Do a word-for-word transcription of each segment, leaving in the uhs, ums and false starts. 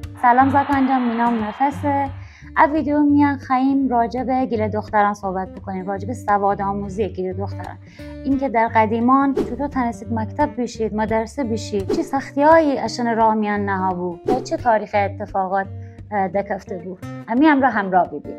سلام زاکان جان، می نام نفسه. ا ویدیو میان خواییم راجع به گیلان دختران صحبت بکنیم، راجع به سوادآموزی گیلان دختران، اینکه در قدیمان چوتو تنستید مکتب بیشید، مدرسه بیشید، چی سختیایی اشان راه میان نهابو و چی تاریخ اتفاقات، اه، دکفته بو. امی امرا همراه بیبید.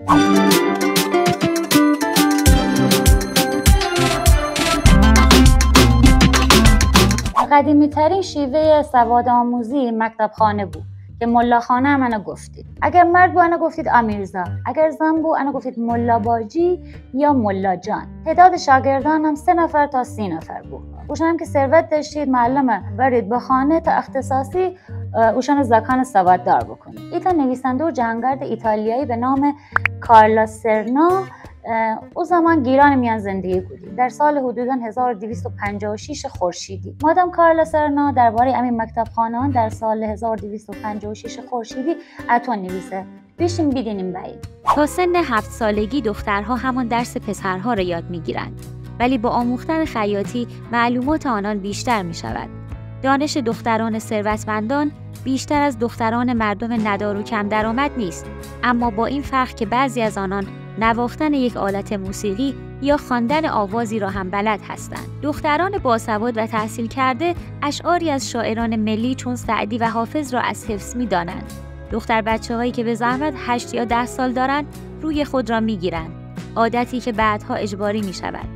قدیمی‌ترین شیوهٔ سوادآموزی مکتب‌خانه بو که ملاخانه هم انه گفتید. اگر مرد بو انه گفتید آمیرزا، اگر زن بو انه گفتید ملاباجی یا ملاجان. تعداد شاگردان هم سه نفر تا سی نفر بو. اوشان هم که ثروت داشتید، معلم برید به خانه تا اختصاصی، اه، اوشان زاکان سواددار بکنید. ایتا نویسنده و جهانگرد ایتالیایی به نام کارلا سرنا، اه، او زمان گیلان میان زندگی کودی. در سال حدوداً هزار و دویست و پنجاه و شش خورشیدی. مادام کارلا سرنا دربارهٔ امی مکتب‌خانه‌ان در سال هزار و دویست و پنجاه و شش خورشیدی اتو نویسه. بیشیم بیدینیم بأییم. تا سن هفت سالگی دخترها همان درس پسرها را یاد می‌گیرند، ولی با آموختن خیاطی معلومات آنان بیشتر می‌شود. دانش دختران ثروتمندان بیشتر از دختران مردم ندار و کم درآمد نیست، اما با این فرق که بعضی از آنان نواختن یک آلت موسیقی یا خواندن آوازی را هم بلد هستند. دختران باسواد و تحصیل کرده اشعاری از شاعران ملی چون سعدی و حافظ را از حفظ می‌دانند. دختر بچه‌هایی که به زحمت هشت یا ده سال دارند، روی خود را می‌گیرند، عادتی که بعدها اجباری می‌شود.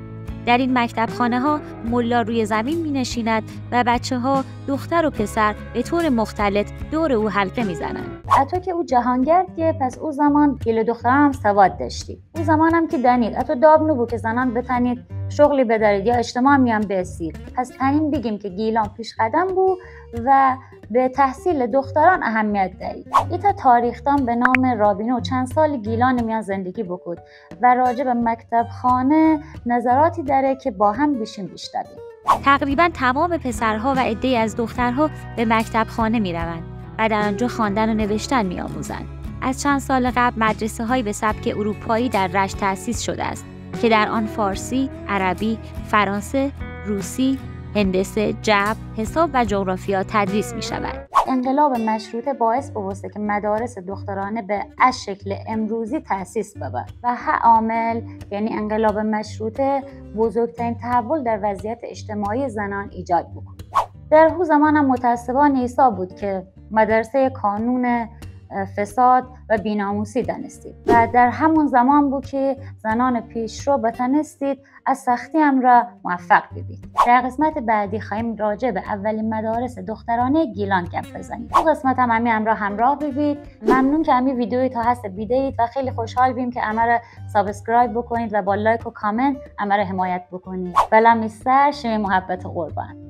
در این مکتب‌خانه‌ها ملا روی زمین می‌نشیند و بچه‌ها، دختر و پسر، به طور مختلط دور او حلقه می‌زنند. اتو که او جهانگرد که، پس او زمان گیلان دختران هم سواد داشتی. او زمان هم که دانید، اتو داب نبو که زنان بتانید شغلی بدارید یا اجتماع میان بایسید. پس تانیم بیگیم که گیلان پیشقدم بو و به تحصیل دختران اهمیت دهید. ایتا تاریخ‌دان به نام رابینو چند سال گیلان میان زندگی بکود و راجع به مکتب‌خانه نظراتی داره که با هم بیشیم بیشنویم. تقریباً تمام پسرها و عده‌ای از دخترها به مکتب‌خانه می‌روند و در آنجا خواندن و نوشتن می‌آموزند. از چند سال قبل مدرسه‌هایی به سبک اروپایی در رشت تأسیس شده است که در آن فارسی، عربی، فرانسه، روسی، هندسه، جبر، حساب و جغرافیا تدریس می‌شود. انقلاب مشروطه باعث بوسته که مدارس دخترانه به ا شکل امروزی تأسیس ببه و هه عامل، یعنی انقلاب مشروطه، بزرگترین تحول در وضعیت اجتماعی زنان ایجاد بکود. در هو زمان هم متأسفانه ایسا بود که مدرسه کانون، اه، فساد و بیناموسی دانستید و در همون زمان بود که زنان پیشرو بتانستید از سختی امرا موفق ببید. در قسمت بعدی خواییم راجع به اولین مدارس دخترانه گیلان گپ بزنیم. او قسمت هم امی امرا همراه ببید. ممنون که امی ویدیوی تا هسه بیده‌اید و خیلی خوشحال بیم که امره سابسکرایب بکنید و با لایک و کامنت امره حمایت بکنید. بلا می سر، شیمی محبت قربان.